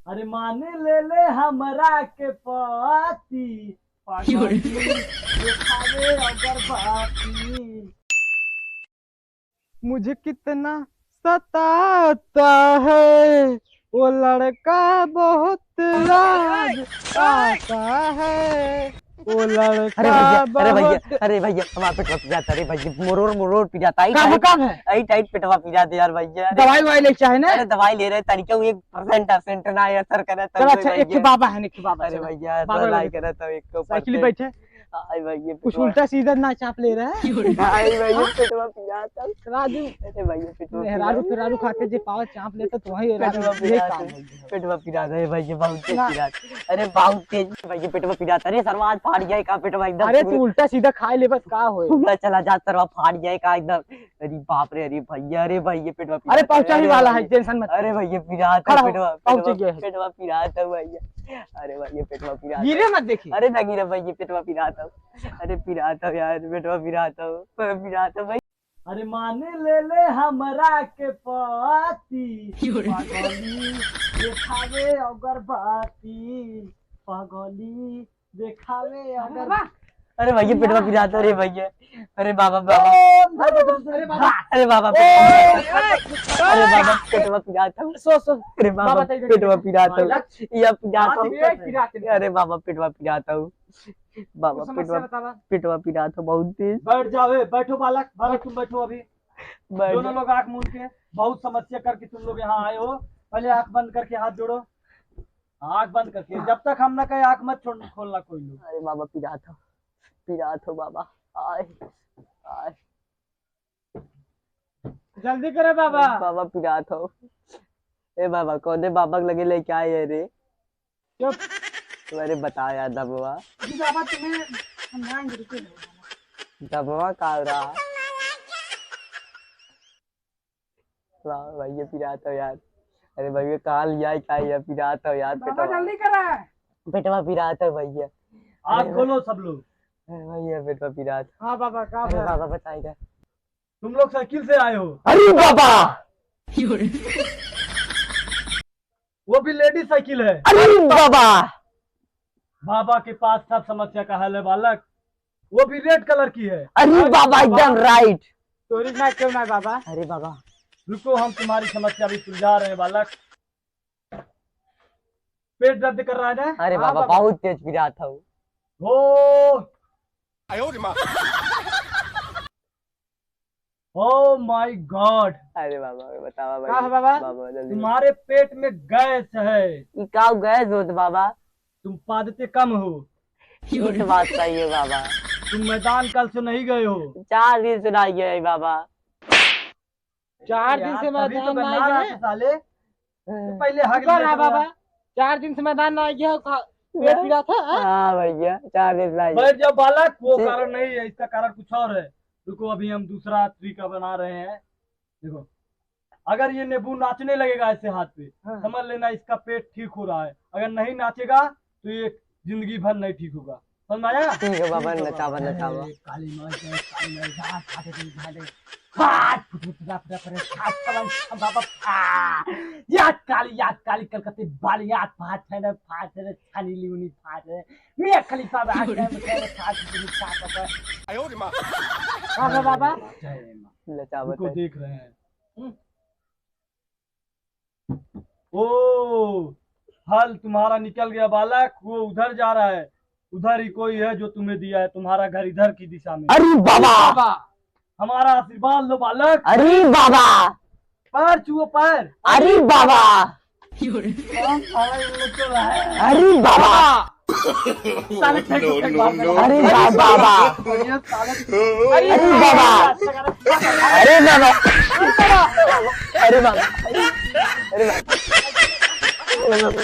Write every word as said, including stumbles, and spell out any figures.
अरे मान ले ले हमरा के पति, पागली देखावे अगरबत्ती। मुझे कितना सताता है, वो लड़का बहुत याद आता है, वो लड़का अरे भैया, अरे भैया, बहुत अरे भैया, हमारा पेटवा पिरात, अरे भैया, मुरोर मुरोर पिरात, आई का टाइट, काम है? आई टाइट पेटवा पिरात यार भैया। अरे दवाई ववाई लेके चाहे ना? अरे दवाई ले रहे, तनिका वो एक परसेंट परसेंट ना असर करे, तब चलो अच्छा, भैया। एक ठे बाबा है, एक ठे बाबा, अरे चलो। भैया, बाबा भलाई लगे। करे तो एक साइकिल परसेंट। बैठे। आई भैया, कुछ पेटवा उल्टा सीधा ना चाप ले रहा है। आई भैया, हाँ? पेटवा पिरात है। राजू, अरे भैया, पेटवा मेहरारू पिरात। फेरारू खाके जे पावा चाप लेता तो वही पेटवा राजू, यही पिरात काम है। है। पेटवा पिरात है भैया, बहुत तेज ना। पिरात। अरे बहुत तेज भैया, पेटवा पिरात। अरे सरवा आज फाट जाए का पेटवा एकदम अरे पूरा। तू उल्टा सीधा खाए ले बस का होए? पूरा चला जा सरवा फाट जाए का एकदम। अरे बाप रे, अरे भैया, अरे भैया, पेटवा पिरात अरे है, पहुंचे ही अरे वाला है, भैया। टेंशन मत अरे ले। भैया, पिरात है, खड़ा हो, पेटवा, पहुंचे पेटवा, गए हैं। पेटवा पिरात है भैया। अरे भैया, पेटवा पिरात गिरे है। मत देखी। अरे ना गिरे भैया, पेटवा पिरात है। अरे पिरात है यार, पेटवा पिरात है, पिरात है भाई। अरे मान ले ले हमरा के पति, पागली देखावे अगरबत्ती, पागली देखावे अगर बाबा। अरे भैया, पेटवा पिरात है रे भैया। अरे बाबा, बाबा। अरे बाबा, अरे बाबा, पेटवा पिरात है। अरे बाबा, पेटवा पिरात है। सो, सो। अरे बाबा, बाबा, तैयार पेटवा पिरात है। बाबा, या पिरात है। बाबा, पेटवा पिरात है। बाबा, कुछ समस्या पेटवा, बतावा। पेटवा पिरात है बहुत तेज। बैठ जाओ, ए, बैठो बालक, बालक तुम बैठो अभी। बैठ दोनों जाओ। लोग आंख मूंद के, बहुत समस्या करके तुम लोग यहाँ आए हो। पहले आंख बंद करके हाथ जोड़ो। आंख बंद करके, जब तक हम ना कहे आंख मत छोड़, खोलना कोई लोग। अरे बाबा पिरात हो, पिरात हो बाबा। आय, आय। जल्दी करे बाबा। बाबा पिरात हो। ए बाबा, कौने बाबा के लगे लेके आए है रे? चुप। अरे बता यार दबवा। जी बाबा, तुम्हें समझाएंगे, रुको। दबवा का रहा? वाह भैया, पिरात हो यार। अरे भैया, कहाँ लिया है, क्या है, पिरात हो यार, बाबा, पेटवा। जल्दी करा। पेटवा पिरात है भैया। आँख अरे खोलो सब लोग। अरे भैया, पेटवा पिरात। हाँ बाबा, का अरे बात? बाबा, बताइए। तुम लोग साइकिल से आए हो। अरे बाबा! वो भी लेडीज साइकिल है। अरे बाबा! बाबा के पास सब समस्या का हल है बालक, वो भी रेड कलर की है। अरे अरे बाबा, बाबा। एकदम राइट। तोरी ना क्यों ना बाबा? अरे बाबा। रुको, हम तुम्हारी समस्या भी सुलझा रहे हैं बालक। पेट दर्द कर रहा है ना? अरे हाँ बाबा, बाबा। बहुत तेज पिरात है। ओ। आयो रे माँ। Oh my God! अरे बाबा, बतावा भाई। का है बाबा? बाबा, जल्दी। तुम्हारे पेट में गैस है। ई का गैस होत बाबा? तुम पादते कम हो। ये तो बात सही है बाबा। तुम मैदान कल से नहीं गए हो। चार दिन से नहीं गए बाबा। चार दिन से यार, तभी तो मैदान गन्ना नहीं रहा गए। था साले। तो पहले हग रुका लिया रहा था। बाबा, चार दिन से मैदान ना गया, खा-, पेट पीड़ा था, हाँ? हाँ भैया, चार दिन से नहीं। बैठ जाओ बालक, वो ठीक। कारण नहीं है, इसका कारण कुछ और है। रुको, अभी हम दूसरा तरीका बना रहे हैं। देखो, अगर ये नींबू नाचने लगेगा ऐसे हाथ पे, हाँ। समझ लेना इसका पेट ठीक हो रहा है, अगर नहीं नाचेगा तो ये जिंदगी भर नहीं ठीक होगा। समझ में आया? ठीक है बाबा, ठीक है नचावा, बाबा। नचावा। अरे, काली माई के, काली माई, झाट, झाट, झाट, झाट। फाट, फुट, फुट, फुट, फुट, फुट, फाट, फाट, बाबा, फाट। याद काली, याद काली, कलकत्ते बाल, याद फाट है ना, फाट है ना, छानी लियोनी फाट है। मियाँ खलीफा बात है, मतलब, फाट, फुट, फाट, बाबा। आयो रे माँ। हाँ, हाँ, बाबा। जय माँ। नचावा, उनको नचावा। देख रहे हैं। हम्म। ओ, हल तुम्हारा निकल गया बालक, वो उधर जा रहा है, उधर ही कोई है जो तुम्हें दिया है, तुम्हारा घर इधर की दिशा में। अरे बाबा! बाबा! हमारा आशीर्वाद लो बालक। अरे बाबा! पैर छुओ, पैर। अरे बाबा! कौन साला ये लोग चल रहा है? अरे बाबा! साले फेंक दो, फेंक दो, फेंक दो। अरे बा-, बाबा। ये साले अरे बाबा। अरे बाबा। अरे बाबा। अरे बाबा।